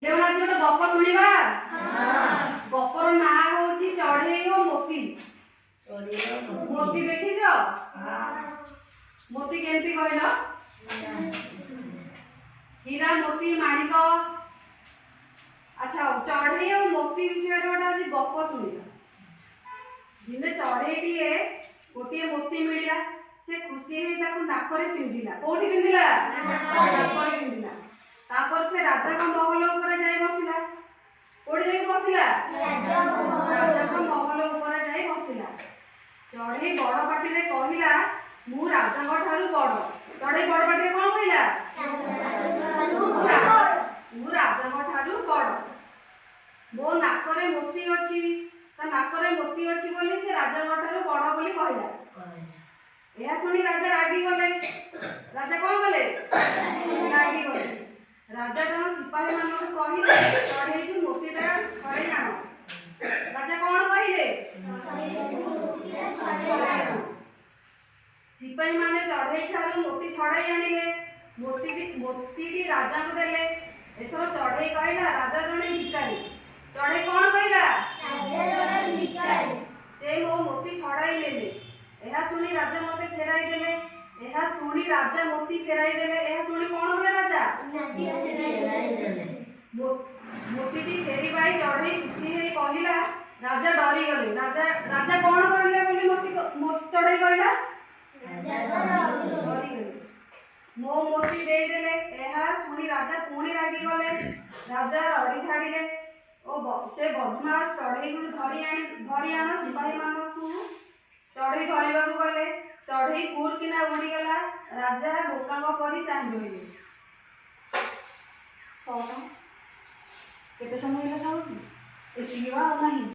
ପିଲାମାନେ, ଆଜି ଗୋଟେ ଗପ ଶୁଣିବା। ଗପର ନାଁ ହଉଛି ଚଢେଇ ଓ ମୋତି। ମୋତି ଦେଖିଛ? ମୋତି କେମିତି କହିଲ? ହୀରା, ମୋତି, ମାଣିକ। ଆଚ୍ଛା ହଉ, ଚଢେଇ ଆଉ ମୋତି ବିଷୟରେ ଗୋଟେ ଆଜି ଗପ ଶୁଣିବା। ଦିନେ ଚଢେଇଟିଏ ଗୋଟିଏ ମୋତି ମିଳିଲା। ସେ ଖୁସି ହେଇ ତାକୁ ନାକରେ ପିନ୍ଧିଲା। କୋଉଠି ପିନ୍ଧିଲା? ନାକରେ ପିନ୍ଧିଲା। ତାପରେ ସେ ରାଜାଙ୍କ ମହଲ ଉପରେ ଯାଇ ବସିଲା। କୋଉଠି ଯାଇକି ବସିଲା? ରାଜାଙ୍କ ମହଲ ଉପରେ ଯାଇ ବସିଲା। ଚଢେଇ ବଡ ପାଟିରେ କହିଲା, "ମୁଁ ରାଜାଙ୍କ ଠାରୁ ବଡ।" ଚଢେଇ ବଡ ପାଟିରେ କଣ କହିଲା? "ମୁଁ ରାଜାଙ୍କ ଠାରୁ ବଡ। ମୋ ନାକରେ ମୋତି ଅଛି।" ତା ନାକରେ ମୋତି ଅଛି ବୋଲି ସେ ରାଜାଙ୍କ ଠାରୁ ବଡ ବୋଲି କହିଲା। ଏହା ଶୁଣି ରାଜା ରାଗିଗଲେ। ରାଜା କଣ କଲେ? ରାଗିଗଲେ। ରାଜା ତାଙ୍କ ସିପାହୀ ମାନଙ୍କୁ କହିଲେ, "ଚଢେଇଠୁ ମୋତିଟା ଛଡେଇ ଆଣ।" ରାଜା କଣ କହିଲେ? ଛଡେଇ ଆଣ। ସିପାହୀ ମାନେ ଚଢେଇ ଠାରୁ ମୋତି ଛଡାଇ ଆଣିଲେ। ମୋତିଟି ରାଜାଙ୍କୁ ଦେଲେ। ଏଥର ଚଢେଇ କହିଲା, "ରାଜା ଜଣେ ଭିକାରୀ।" ଚଢେଇ କଣ କହିଲା? "ସେ ମୋ ମୋତି ଛଡାଇ ନେଲେ। ଏହା ଶୁଣି ରାଜା ମୋତେ ଫେରାଇ ଦେଲେ।" ଏହା ଶୁଣି ରାଜା ମୋତି ଫେରାଇ ଦେଲେ। ଏହା ଶୁଣି କଣ କଲେ ରାଜା? ମୋତିଟି ଫେରି ପାଇ ଚଢେଇ ଖୁସି ହେଇ କହିଲା, ରାଜା ଡରିଗଲେ। ରାଜା କଣ କରିଲେ ବୋଲି ମୋତି ଚଢେଇ କହିଲା? ଡରିଗଲେ। ମୋ ମୋତି ଦେଇଦେଲେ। ଏହା ଶୁଣି ରାଜା ପୁଣି ରାଗିଗଲେ। ରାଜା ରଡ଼ି ଛାଡ଼ିଲେ ଓ ସେ ବଦମାସ ଚଢେଇକୁ ଧରି ଆଣ। ସିପାହୀ ମାନଙ୍କୁ ଚଢେଇ ଧରିବାକୁ ଗଲେ। ଚଢେଇ ଫୁର୍ କିନା ଉଡ଼ିଗଲା। ରାଜା ବୋକାଙ୍କ ପରି ଚାହିଁ ରହିଲେ। କଣ, କେତେ ସମୟ ହେଲା ଖାଉଛି? ଏତିକି ବା, ଆଉ ନାହିଁ।